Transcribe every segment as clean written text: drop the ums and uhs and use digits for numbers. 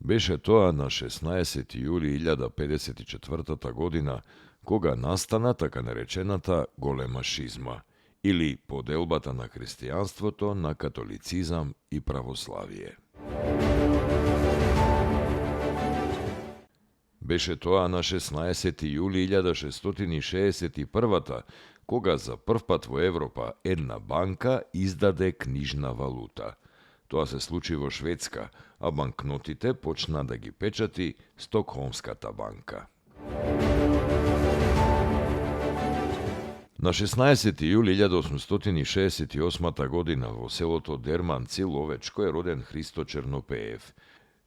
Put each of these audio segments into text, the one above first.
Беше тоа на 16. јули 1054 година, кога настана така наречената голема шизма, или поделбата на христијанството на католицизам и православие. Беше тоа на 16. јули 1661 кога за првпат во Европа една банка издаде книжна валута. Тоа се случи во Шведска, а банкнотите почна да ги печати Стокхолмската банка. На 16. јули 1868 година во селото Дерманци, Ловечко, е роден Христо Чернопеев.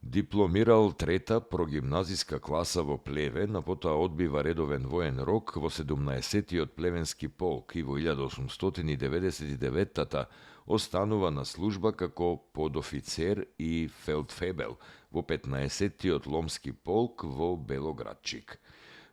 Дипломирал трета прогимназиска класа во Плевен, а потоа одбива редовен воен рок во 17-тиот плевенски полк и во 1899 останува на служба како подофицер и фелдфебел во 15-тиот ломски полк во Белоградчик.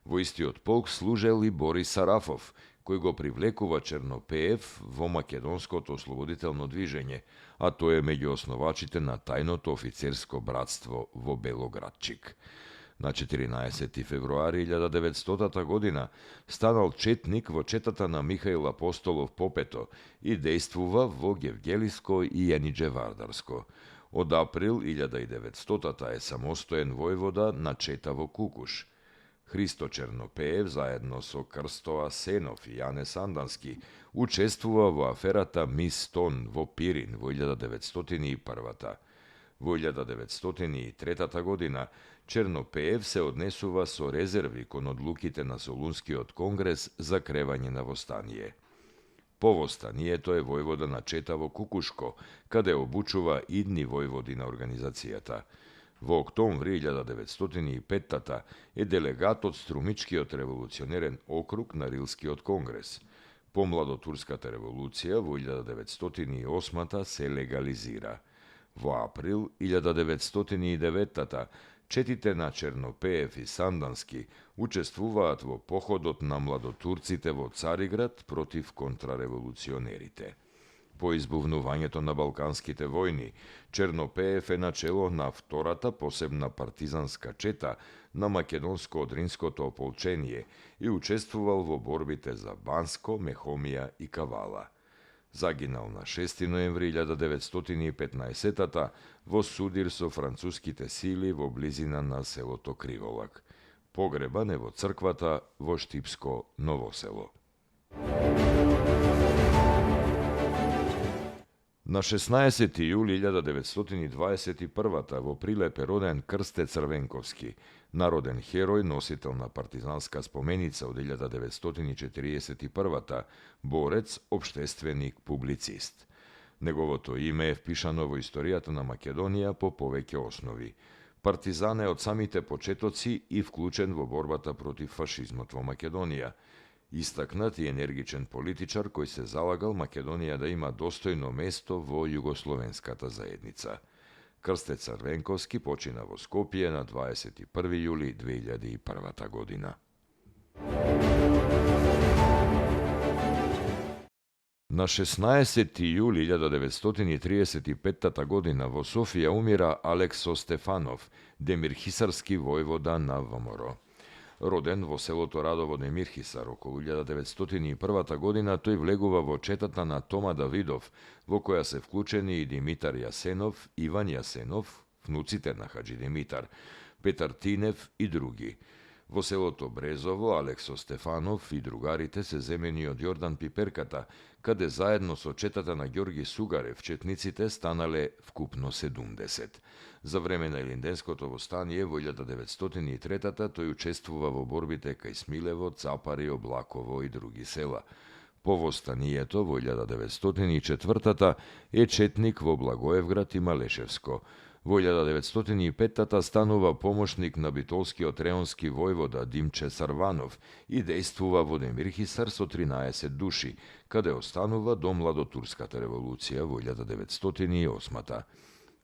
Во истиот полк служел и Борис Сарафов, кој го привлекува Чернопеев во македонското ослободително движење, а тој е меѓу основачите на тајното офицерско братство во Белоградчик. На 14. февруари 1900 година станал четник во четата на Михаил Апостолов Попето и дејствува во Гевгелиско и Јаниџе-Вардарско. Од април 1900 е самостоен војвода на чета во Кукуш. Христо Чернопеев заедно со Крстоа Сенов и Јане Сандански учествува во аферата Мис Тон во Пирин во 1901. Во 1903 година Чернопеев се однесува со резерви кон одлуките на Солунскиот конгрес за кревање на востание. По востанието е војвода на чета во Кукушко, каде обучува идни војводи на организацијата. Во октомври 1905 е делегат од Струмичкиот револуционерен округ на Рилскиот конгрес. По Младотурската револуција во 1908 се легализира. Во април 1909 четите на Чернопеев и Сандански учествуваат во походот на младотурците во Цариград против контрареволуционерите. По избувнувањето на Балканските војни, Чернопеев е начело на втората посебна партизанска чета на македонско-одринското ополчение и учествувал во борбите за Банско, Мехомија и Кавала. Загинал на 6 ноември 1915 во судир со француските сили во близина на селото Криволак. Погребан е во црквата во Штипско Новосело. На 16. јули 1921 во Прилеп е роден Крсте Црвенковски, народен херој, носител на партизанска споменица од 1941, борец, обштественик, публицист. Неговото име е впишано во историјата на Македонија по повеќе основи. Партизан е од самите почетоци и вклучен во борбата против фашизмот во Македонија. Истакнат и енергичен политичар кој се залагал Македонија да има достојно место во југословенската заедница. Крсте Црвенковски почина во Скопје на 21. јули 2001 година. На 16. јули 1935 година во Софија умира Алексо Стефанов, демирхисарски војвода на ВМРО. Роден во селото Радово Демирхисар околу 1901 година, тој влегува во четата на Тома Давидов, во која се вклучени и Димитар Јасенов, Иван Јасенов, внуците на Хаджи Димитар, Петар Тинев и други. Во селото Брезово Алексо Стефанов и другарите се земени од Јордан Пиперката, каде заедно со четата на Ѓорги Сугарев четниците станале вкупно 70. За време на Илинденското востание во 1903 тој учествува во борбите кај Смилево, Цапари, Облаково и други села. По востанието во 1904 е четник во Благоевград и Малешевско. Во 1905 станува помошник на битолскиот реонски војвода Димче Сарванов и дејствува во Демирхисар со 13 души, каде останува до Младотурската револуција во 1908.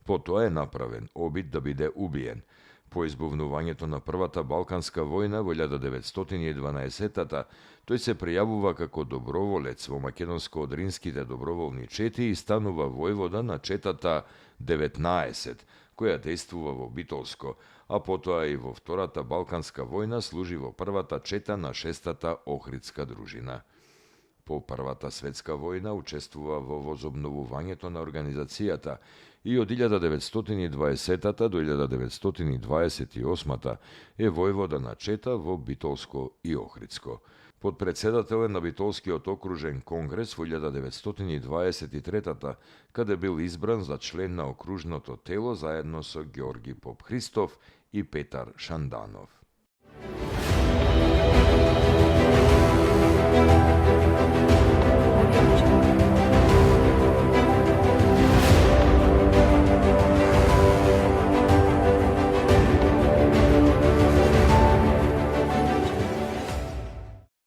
Потоа е направен обид да биде убиен. По избувнувањето на Првата Балканска војна во 1912-та, тој се пријавува како доброволец во македонско-одринските доброволни чети и станува војвода на четата 19, која действува во Битолско, а потоа и во Втората Балканска војна служи во првата чета на 6-та Охридска дружина. По Првата светска војна учествува во возобновувањето на организацијата и од 1920 до 1928 е војвода на чета во Битолско и Охридско. Подпредседател е на Битолскиот окружен конгрес во 1923 каде бил избран за член на окружното тело заедно со Ѓорги Поп Христов и Петар Шанданов.